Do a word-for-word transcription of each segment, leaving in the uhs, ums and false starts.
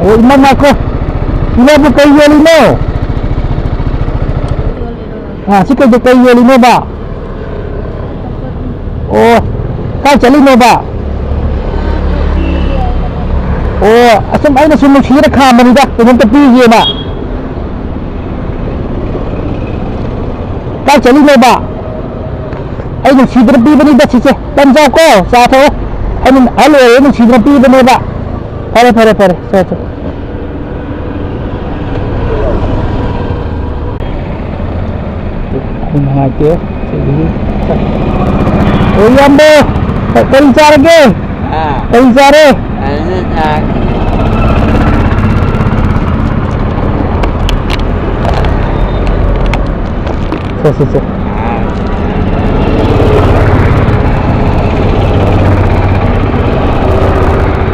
ꯑꯣ, ꯏꯃꯥ ꯉꯥꯏꯈꯣ꯫ ꯏꯃꯥꯕꯨ ꯀꯩ ꯌꯣꯜꯂꯤꯅꯣ? ꯑꯥ, ꯁꯤ ꯀꯩꯗ-, ꯀꯩ ꯌꯣꯜꯂꯤꯅꯣꯕ? ꯑꯣ, ꯀꯥꯏ ꯆꯠꯂꯤꯅꯣꯕ? ꯑꯣ, ꯑꯁꯨꯝ ꯑꯩꯅ ꯁꯨꯝ ꯅꯨꯡꯁꯤꯗꯅ ꯈꯥꯝꯕꯅꯤꯗ, ꯀꯩꯅꯣꯝꯇ ꯄꯤꯒꯦꯅ꯫ ꯀꯥꯏ ꯆꯠꯂꯤꯅꯣꯕ? ꯑꯩ ꯅꯨꯡꯁꯤꯗꯅ ꯄꯤꯕꯅꯤꯗ ꯁꯤꯁꯦ꯫ ꯇꯟ ꯆꯥꯎꯀꯣ, ꯆꯥ ꯊꯛꯑꯣ꯫ ꯑꯩꯅ ꯑꯍꯜ ꯑꯣꯏꯔꯦ ꯅꯨꯡꯁꯤꯗꯅ ꯄꯤꯕꯅꯦꯕ꯫ ꯐꯔꯦ, ꯐꯔꯦ, ꯐꯔꯦ꯫ ꯆꯣ, ꯆꯣ꯫ ꯅꯨꯡꯉꯥꯏꯇꯦ꯫ ꯑꯣ, ꯏꯌꯥꯝꯕ, ꯀꯔꯤ ꯆꯥꯔꯒꯦ? ꯑꯥ꯫ ꯀꯔꯤ ꯆꯥꯔꯦ? ꯑꯗꯨ ꯆꯥ-, ꯁꯦ, ꯁꯦ, ꯁꯦ꯫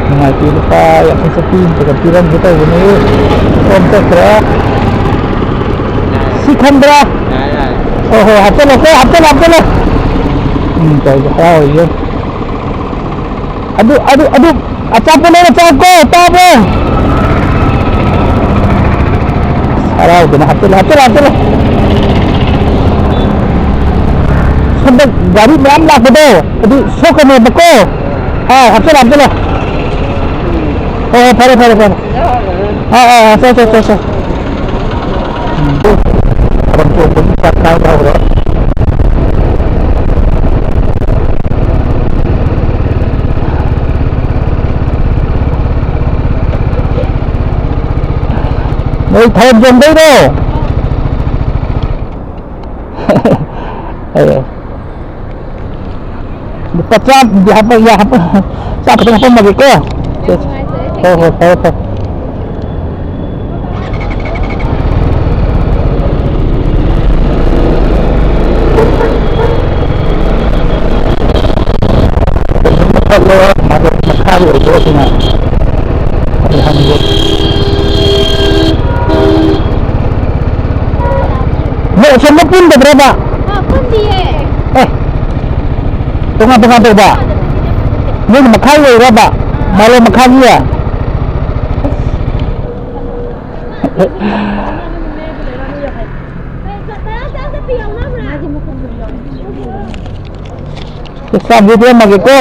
ꯅꯨꯡꯉꯥꯏꯇꯦ, ꯂꯨꯄꯥ ꯌꯥꯡꯈꯩ ꯆꯠꯄꯤ ꯑꯃꯠꯇꯒ ꯄꯤꯔꯝꯒꯦ ꯇꯧꯕꯅꯤ꯫ ꯁꯣꯝ ꯆꯠꯈ꯭ꯔꯦ꯫ ꯁꯤ ꯈꯟꯕ꯭ꯔꯥ? ꯍꯣꯏ, ꯍꯣꯏ, ꯍꯥꯞꯆꯜꯂꯣ, ꯀꯣ, ꯍꯥꯞꯆꯜꯂꯣ, ꯍꯥꯞꯆꯜꯂꯣ꯫ ꯎꯝ, ꯇꯧꯔꯤꯁꯦ ꯍꯔꯥꯎꯔꯤꯁꯦ꯫ ꯑꯗꯨ, ꯑꯗꯨ, ꯑꯗꯨ, ꯑꯆꯥꯄꯣꯠ ꯂꯩꯔ ꯆꯥꯎꯀꯣ, ꯇꯥꯕ꯭ꯔꯣ? ꯍꯔꯥꯎꯗꯅ ꯍꯥꯞꯆꯜꯂꯣ, ꯍꯥꯞꯆꯜꯂꯣ, ꯍꯥꯞꯆꯜꯂꯣ꯫ ꯁꯣꯝꯗ ꯒꯥꯔꯤ ꯃꯌꯥꯝ ꯂꯥꯛꯄꯗꯣ, ꯑꯗꯨ ꯁꯣꯛꯀꯅꯦꯕꯀꯣ꯫ ꯑꯥ, ꯍꯥꯞꯆꯜꯂꯣ, ꯍꯥꯞꯆꯜꯂꯣ꯫ ꯍꯣꯏ, ꯍꯣꯏ, ꯐꯔꯦ, ꯐꯔꯦ, ꯐꯔꯦ꯫ ꯑꯥ, ꯑꯥ, ꯑꯥ, ꯆꯣ, ꯆꯣ, ꯆꯣ, ꯆꯣ꯫ ꯎꯝ꯫ ꯊꯥꯕꯜ ꯆꯣꯡꯕꯒꯤ ꯆꯥꯛ ꯆꯥꯕ ꯍꯧꯔꯦ꯫ ꯅꯣꯏ ꯊꯥꯕꯜ ꯆꯣꯡꯗꯣꯏꯔꯣ? ꯑꯦ꯫ ꯂꯨꯄꯥ ꯆꯥꯝꯃꯗꯤ ꯍꯥꯞꯄ ꯌꯥ-, ꯍꯥꯞꯄ-, ꯆꯥꯝ ꯈꯛꯇꯪ ꯍꯥꯞꯄꯝꯃꯒꯦꯀꯣ꯫ ꯌꯥꯝ ꯅꯨꯡꯉꯥꯏꯖꯔꯦ, ꯍꯣꯏ, ꯍꯣꯏ, ꯐꯔꯦ, ꯐꯔꯦ꯫ ꯃꯈꯥꯒꯤ ꯑꯣꯏꯗꯣꯏꯔ ꯁꯤꯅ? ꯑꯩ ꯍꯪꯒꯦ꯫ ꯃꯣꯏ ꯑꯁꯣꯝꯗ ꯄꯨꯟꯗꯕ꯭ꯔꯕ? ꯑ, ꯄꯨꯟꯗꯤꯌꯦ꯫ ꯑꯦ, ꯇꯣꯉꯥꯟ ꯇꯣꯉꯥꯟ ꯇꯧꯕ? ꯃꯣꯏꯅ ꯃꯈꯥꯒꯤ ꯑꯣꯏꯔꯕ? ꯑꯥ꯫ ꯃꯥꯂꯦꯝ ꯃꯈꯥꯒꯤ? ꯑꯁ, ꯏꯁꯥ video ꯃꯥꯒꯦꯀꯣ꯫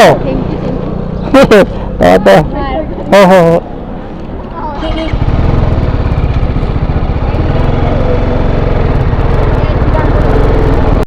ꯇꯥ, ꯇꯥ꯫ ꯍꯣꯏ, ꯍꯣꯏ, ꯍꯣꯏ꯫